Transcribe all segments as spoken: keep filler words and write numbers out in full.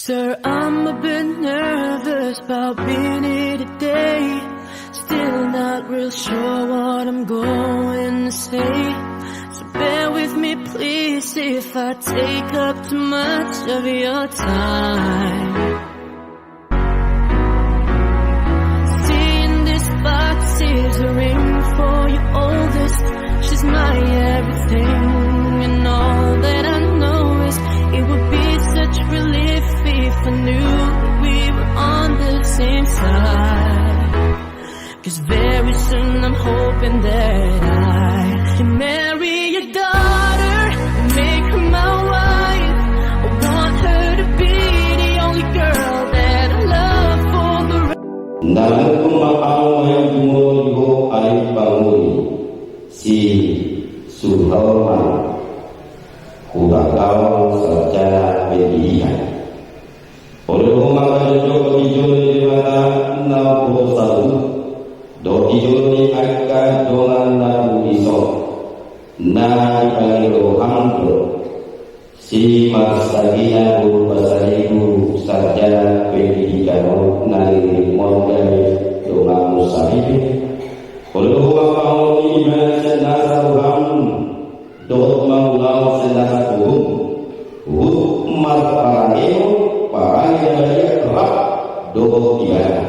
Sir, I'm a bit nervous about being here today. Still not real sure what I'm going to say. So bear with me, please, if I take up too much of your time. Seeing this box is a ring for your oldest. She's my everything, and all that I know is it would be such relief if I knew that we were on the same side. 'Cause very soon I'm hoping that I can marry your daughter and make her my wife. I want her to be the only girl that I love for the rest. Na manungkun ma hamu ma i tu molo di ho ale pangoli, si Suherman, huta Gaol Sarjana Pendidikan. Olo do ho mangkajongjong di jolo ni Debata na umboto saluhut, dohot di jolo ni angka dongan na pungu dison, na dipangido roham do si Marsagina boru Pasaribu Sarjana Pendidikan on na nirrimon gabe donganmu saripe. Olo do ho mangkaholongi ibana sian nasa roham dohot mangulahon sian nasa gogo, huhut marparangehon parange na badia rap dohot ibana.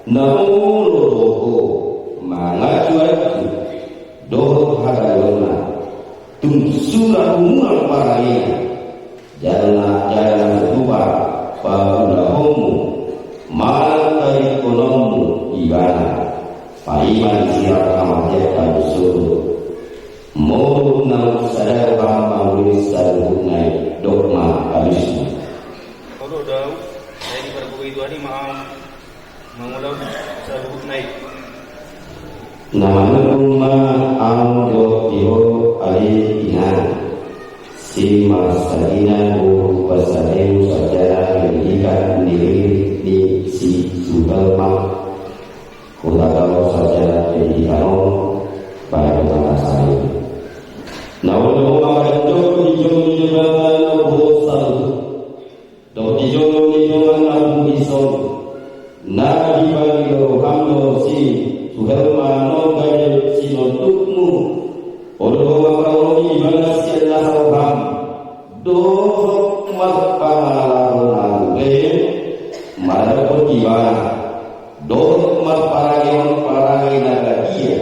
Na olo do ho manganju-anju dohot hagaleonna, tung sura humurang parangena. Jala, jala na so tupa paulahonmu manang tadingkononmu ibana, paima disirang hamatean tabusodo. Molo naung sada roham mangulahon saluhutna i, dok ma alusmu. Olo do au, sai dipargogoi Tuhan i ma au mangulahon saluhutna i. Na manungkun ma au dohot di ho ale inang, si Marsagina boru Pasaribu Sarjana Pendidikan, niririt ni si Suherman, huta Gaol Sarjana Pendidikan on, baen dongan na saripe. Na olo do ho mangkajongjong di jolo ni Debata na umboto saluhut, dohot di jolo ni dongan na pungu dison, na dipangido roham do si Suherman on gabe sinondukmu. Olo do ho mangkaholongi ibana sian nasa roham dohot marpangalaho na ule maradophon ibana, dohot marparangehon parange na badia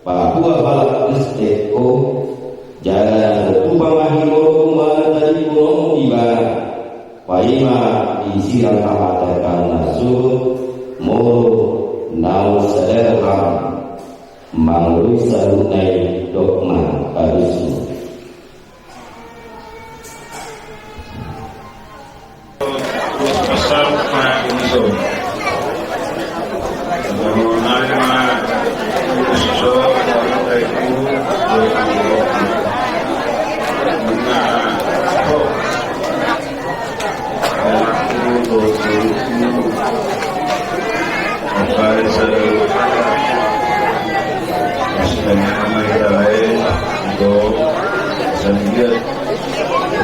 paboa halak Kristen ho. Jala na so tupa ma hirorom manang tadingkononmu ibana, paima disirang hamatean tabusodo. Molo naung sada roham mangulahon saluhutna i, dok ma alusmu.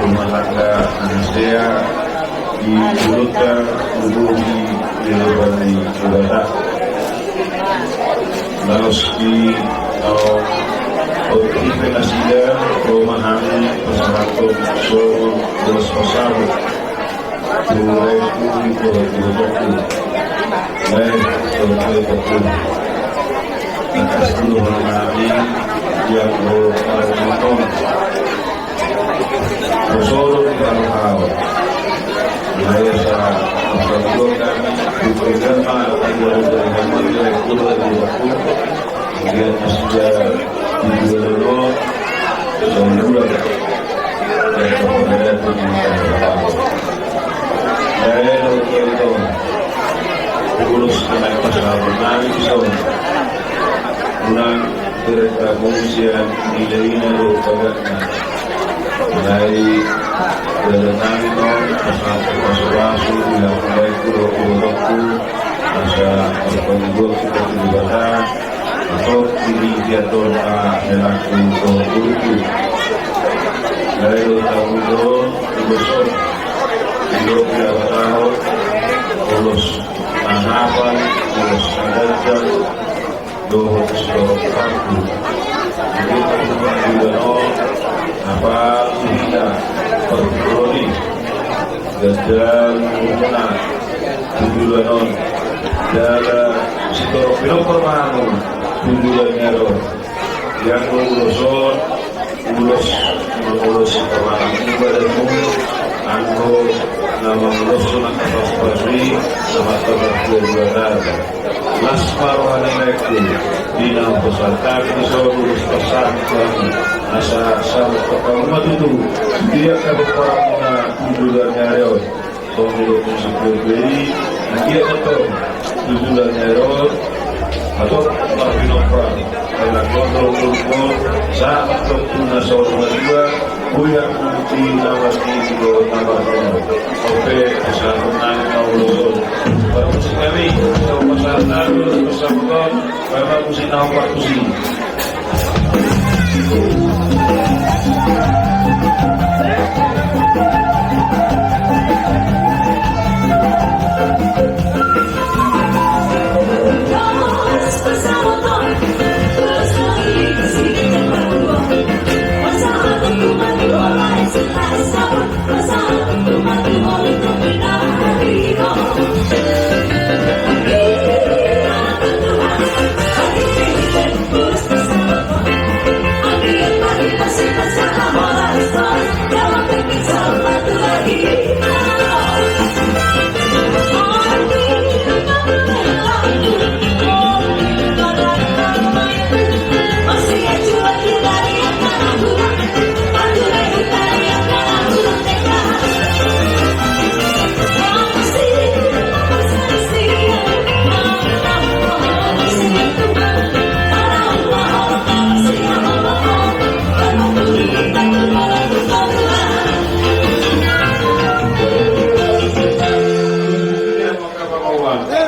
Rumah tangga na hasea di jolonta, tubu di loban ni Debata. Laos di, laos di pe nasida, ro ma hami pasahathon songon bolas pasabut tu laengku dohot ibotongku. Lae, dohot ibotongku. Atas nama hami, yang ro pada nonton. Bosoron di halo-halo. Lae, sa, apa juga kan, bukan kan, ma, tidak ada yang mau, tidak ada yang mau, tidak ada yang mau. Dia sudah di dua ribu dua puluh, sembilan bulan. Daerah itu, itu. Urus kena pasal menarik, so. Unang berita pengungsian di Lelina do bagakna. Mulai dari nami non, pasal pasu-pasu, di lapangan itu, do, do, do, asa, pasal dua kita di Batam. Aso, ini dia ton, ah, helaku, ton, kuruku. Dari lo tahu ton, di besok. Di Ulos na hapal, ulos na ganjang, dohot sitorop paku. Jadi, di joloan on, hapal tu hita, parpudi, ganjang umurna, tu joloan on, jala sitorop pinompar ma hamu, tu joloan ni ari on. Ia ulos on, ulos, ulos pamanang badanmu, anggo na manguloshon angka pasupasu i, na martamba dua dua tanda. Las ma roha ni laengku, di na hupasahat hami dison ulos pasahat tu hamu, asa sahat tu hamu ma tutu, di angka pomparanmuna tu joloan ni ari on. Songon i do musik boi, anggiat ma tong tu joloan ni ari on, atau marpinompar, hela gondol turpun, sahat ma tong tu na saur matua, boi hamu di na marnini dohot na marnono. On pe, pasahaton nami ma ulos on. Parmusik nami, so pasahat nami ulos pasahaton, baen ma musik na hombar tusi.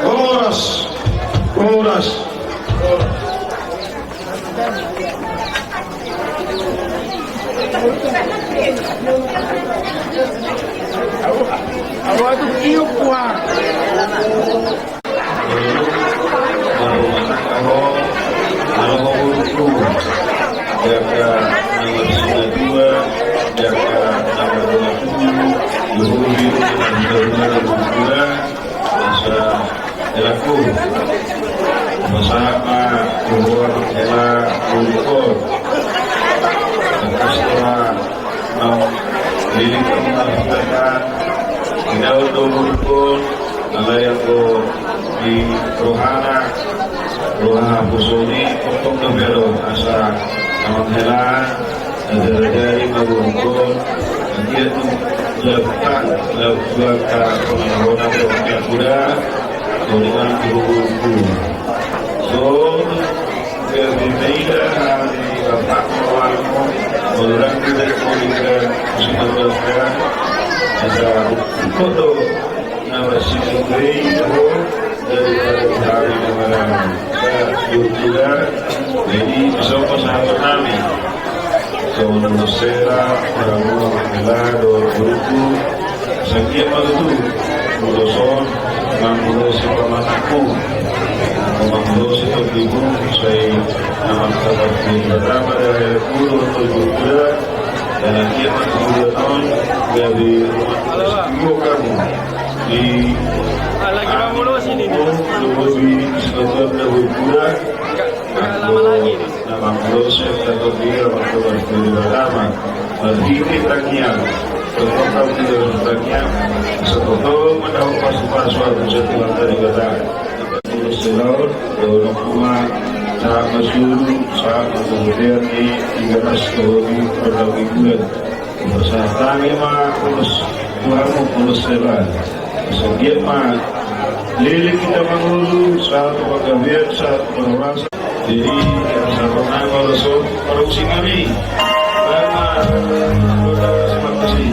Horas, horas. Asa, helaku, pasahat ma tu ho hela borungku. Tangkas do na lilik na hutangihon, hinaholongan do borungku, alai anggo di rohana, roha haposoon i, tongtong do be adong asa amang hela, na jadi ma borungku, anggiat tu jabatan, laut jual ka pengalaman do, ya kuda. Songon i ma tu borungku. So, gabe taida hami bapak mawalmu, maulang kita kau di dalam musik maulang. Asa ikut do na masih mengkei, oh, dari hari nama nama. Ya, ya, jadi bisa pasahaton nami. Songon ulos hela, hela muna hela dohot borungku, sai anggiat ma tutu ulos on mangulosi pamanangku, mangulosi tondingku, sai na martamba di pertama dari hela kudo dohot borungku da, dan anggiat ma tutu ulos on gabe rumah tangga hamu di. Ah, lagi mangulosi ini. Dohot di sinotor da borungku da. Enggak, enggak lama lagi ini. Na mangulosi, na tondingi, na martamba di pertama. Marhite tangiang, tongtong hami di tangiang, asa tongtong mandapot pasupasu tu Tuhanta Debata. Ulos hela on, dohononku ma, sahat ma solu, sahat ma tu bontean ni Tigaras dohot di Pardao ni Bulan. Pasahat hami ma ulos tu hamu, ulos hela. Sai anggiat ma leleng hita mangolu, sahat tu panggabean, sahat tu parhorasan. Jadi, ya, sahat ma ulos on, parmusik nami. Baik, ma. Terima kasih.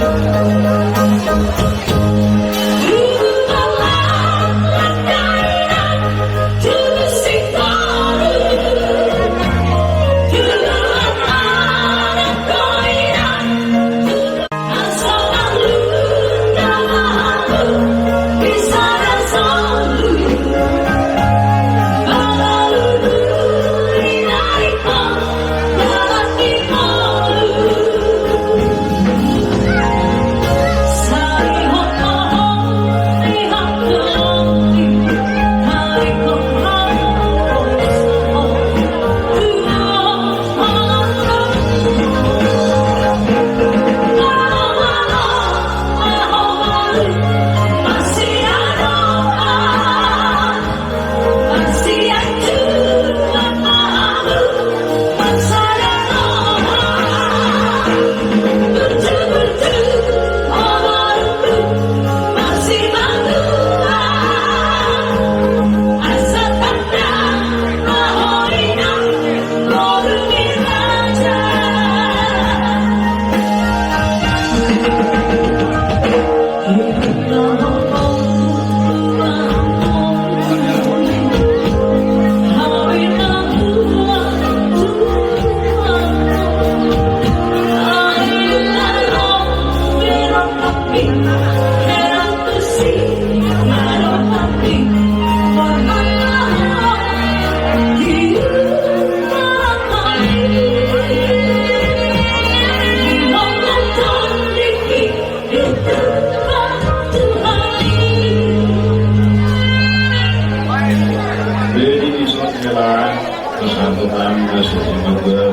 Satu kami masuk sebagai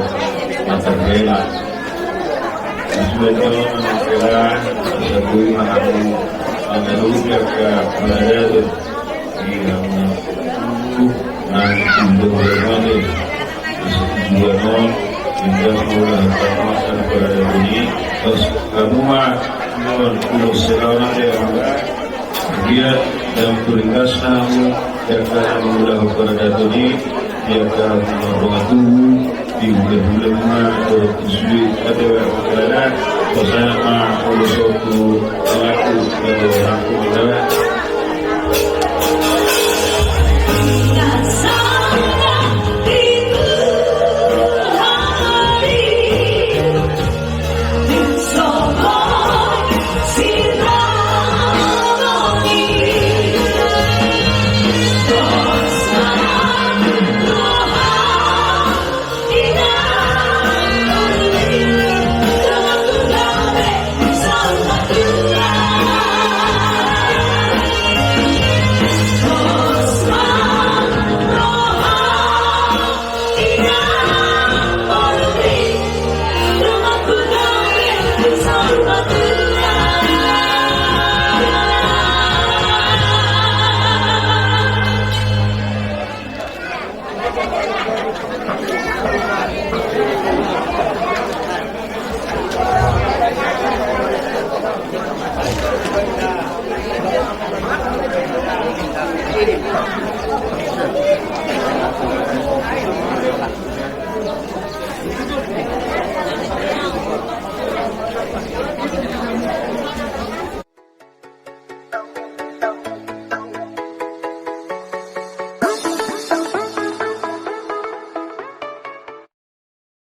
mata bela. Sebagai orang bela, sabui mahamu, menurut jaga berada tu. Iya, menurut nang indo bermane. Setujuan non, kita semua sama sama berada ini. Terus kamu mah, non, ulos selawan ada yang Dia dan turingas namu, jaka namu laho paradaton i, jaka namu ronga tubu, di hula-hula ma, atau di sui, atau yang makanan, pasana ma, ulos tu, laku, atau laku, adalah,